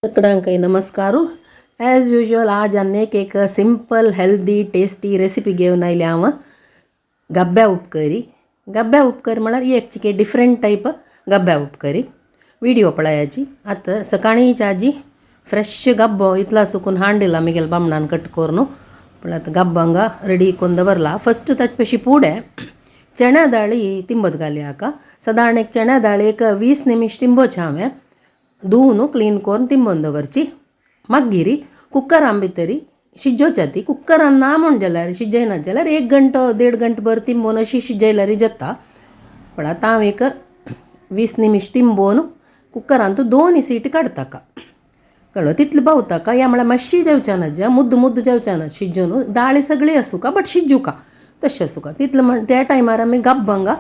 सगळ्यांकय नमस्कार. As usual आज आनी एक सिंपल हेल्दी टेस्टी रेसिपी घेवन आयल्या हांव, गब्ब्या उपकरी. गब्ब्या उपकरी म्हळ्यार एक चिके डिफरंट टायप गब्ब्या उपकरी. विडियो पळयाची. आतां सकाळींच आजी फ्रेश गब्बो इतला सुकून हांडिला मिगेल बामणान कट करून. पण आतां गब्बो हांगा रेडी करून दवरला. फस्ट ताचे पशी पुडें चण्या दाळी तिंबत घाली हाका. सादारण एक चण्या दाळी एक 20 निमिश तिंबोचे हांवें धुवन क्लीन करून तिंबोवन दवरची. मागीर कुकरान भितरी शिजोवच्या. ती कुकरान ना म्हूण जाल्यार, शिजयना जाल्यार एक घंटो देड घंटो भर तिंबोवन अशी शिजयल्यार जाता. पण आतां हांव एक 20 निमिश तिंबोवन कुकरान तूं दोन सीट काडटा का, कळ्ळो? तितलें पावता का. या म्हळ्यार मातशी जेवच्या ना, ज्या मुद्द मुद्द जेवच्या ना, शिजोवन दाळी सगळी आसूका बट शिजूका तशें आसूका तितलें. म्हण त्या टायमार आमी गब्ब हांगा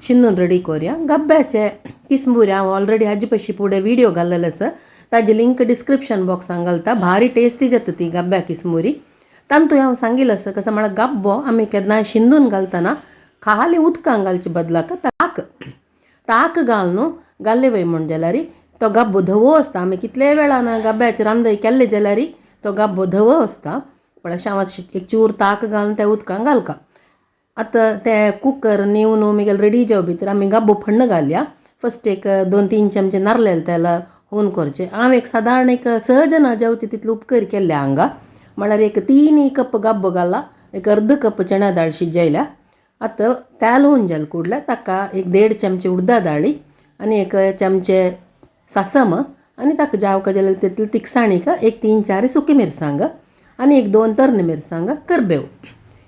शिंदून रेडी करुया. गब्ब्याचे किसमुरी हांव ऑलरेडी हाजे पशी फुडें विडियो घाल्लेले आसा, ताजी लिंक डिस्क्रिप्शन बॉक्सान घालता. भारी टेस्टी जाता ती गब्ब्या किसमुरी. तांतूय हांव सांगिल्लें आसा कसो म्हळ्यार गब्बो आमी केन्नाय शिंदून घालतना खाली उदकान घालचे बदलाक ताक ताक घाल न्हू. घाल्ले वय म्हण जाल्यार तो गब्बो धवो आसता. आमी कितले वेळान गब्ब्याचे रांदय केल्ले जाल्यार तो गब्बो धवो आसता. पण अशें हांव एक चूर ताक घालून त्या उदकान घालका. आतां ते कुकर न्हिवून मिगेल रेडी जावं भितर आमी गब्बो फण्ण घालया. फस्ट एक 2-3 चमचे नारलेले तेल हून करचें. हांव एक सादारण एक 6 जाणां जेवचे तितले उपकर केल्ले हांगा. म्हळ्यार एक 3 कप गब्बो घाला, एक अर्द कप चण्या दाळ शिजयल्या. आतां तेल हून जालें कुडलें ताका एक 1.5 चमचे उडदा दाळी आनी एक चमचे सासम आनी ताका जावका जाल्यार तितले तिखसाणीक एक 3-4 सुकी मिरसांग आनी एक 2 तरणी मिरसांग, करबेव,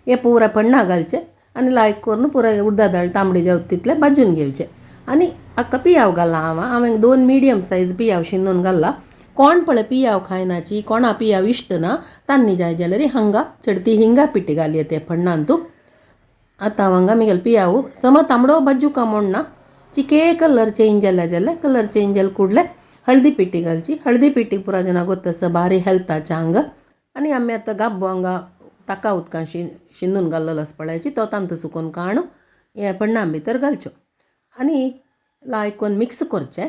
हे पुरा पण्णा घालचे आनी लायक करून पुराय उडदा दाळ तांबडी जावता तितले भाजून घेवचे. आनी हाका पियाव घाला. हांव हांवें 2 मिडियम सायज पियाव शिंदून घाल्ला. कोण पळय पियाव खायनाची, कोणा पियाव इश्ट ना, तांणी जाय जाल्यार हांगा चडती हिंगा पिठी घाली ते फण्णांतू. आतां हांव हांगा मिगेल पियाव सम तांबडो भाजूका म्हूण ना, चिके कलर चेंज जाल्या जाल्यार, कलर चेंज जाले कुडले हळदी पिठी घालची. हळदी पिठी पुरा जाणां गोत्त आसा, भारी हेल्थाच्या हांगा. आनी आमी आतां गाब्बो हांगा ताका उदकान शिंदून घाल्लेलो आसा पळयाची, तो तांतू सुकोवन काडून हे पण्णा भितर घालच्यो आनी लायक करून मिक्स करचें.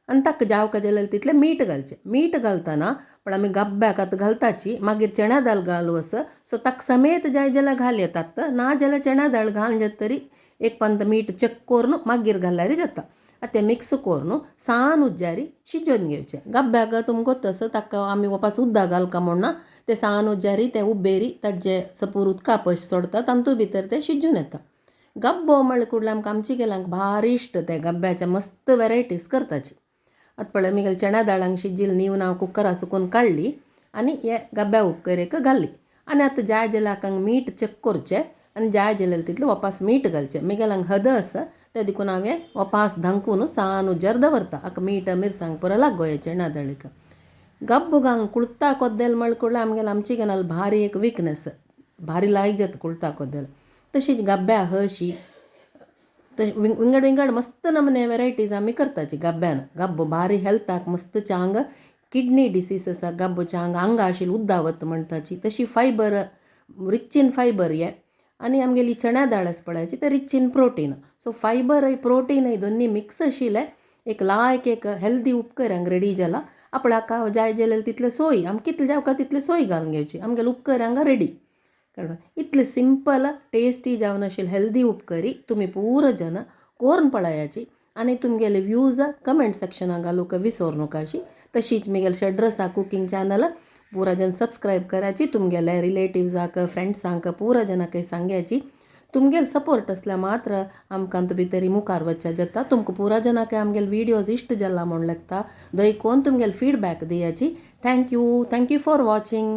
आनी ताका जावका जाल्यार तितलें मीठ घालचें. मीठ घालतना पण आमी गब्ब्याक आतां घालताची, मागीर चण्या दाळ घालू आसा. सो ताका समेत जाय जाल्यार घाल येतात, ना जाल्यार चण्या दाळ घालून जाता तरी एक पंत मीठ चॅक करून मागीर घाल्यार जाता. आतां तें मिक्स करून सान उज्जारी शिजोवन घेवचें. गब्ब्याक तुमकां गोत्त आसा, ताका आमी वापास उदक घालका म्हूण ना. ते सान उज्जारी ते उब्बेरी ताजे सपूर उदका पश सोडता, तातूंत भितर ते शिजून येता. गब्बो म्हळ्यार कुडल्या आमकां आमचे गेल्यांक भारी इश्ट. ते गब्ब्याचे मस्त वेरायटीज करताची. आतां पळय मिगेल चण्या दाळांक शिजिल्ली न्हिवून हांव कुकरा सुकून काडली आनी हे गब्ब्या उपकरेक घाली. आनी आतां जाय जाल्यार हांगा मीठ चॅक करचें आनी जाय जाल्यार तितलें वापास मीठ घालचें. मिगेल हांगा हद आसा तें देखून हांवें वापास धांकून सान उज्यार दवरता. हाका मीठ मिरसांग पुरो लागो हे चण्या दाळीक. गब्बो घालून कुळता कोद्देल म्हळ्यार कुडल्या आमगेले आमची गेल भारी एक विकनस, भारी लायक जाता कुळता कोद्देल. तशीच गब्ब्या हशी तशें विंगड विंगड मस्त नमने वेरायटीज आमी करताची गब्ब्यान. गब्बो भारी हेल्थाक मस्त चांग, किडनी डिसीस आसा गब्बो चांग आंगा आशिल्लें उद्दावत म्हणटाची. तशी फायबर, रिच इन फायबर हे. आनी आमगेली चण्या दाळ आसा पळयाची, ते रिच इन प्रोटीन. सो फायबरय प्रोटीनय दोनी मिक्स आशिल्लें एक लायक एक हेल्दी उपकर हांगा रेडी जाला. आपणाक जाय जाल्यार तितले सोय, आमकां कितले जावका तितले सोय घालून घेवची. आमगेले उपकर हांगा रेडी. कळ्ळें? इतले सिंपल टेस्टी जावन आशिल्ले हेल्दी उपकरी तुमी पुरो जाणां करून पळयाची आनी तुमगेले व्यूज कमेंट सेक्शनाक घालूंक विसर नाकाशी. तशीच मिगेल षड्रसा कुकींग चॅनल पुरा जन सबस्क्रायब करायची. तुमगेले रिलेटिव्साक फ्रेंड्सांक पुरा जनाक सांग्याची. तुमगेले सपोर्ट आसल्यार मात्र आमकां भितरी मुखार वचच्या जाता. तुमकां पुरा जनाक आमगेले विडियोज इश्ट जाला म्हूण लागता, दयकोन तुमगेले feedback दियाची. Thank you, thank you for watching.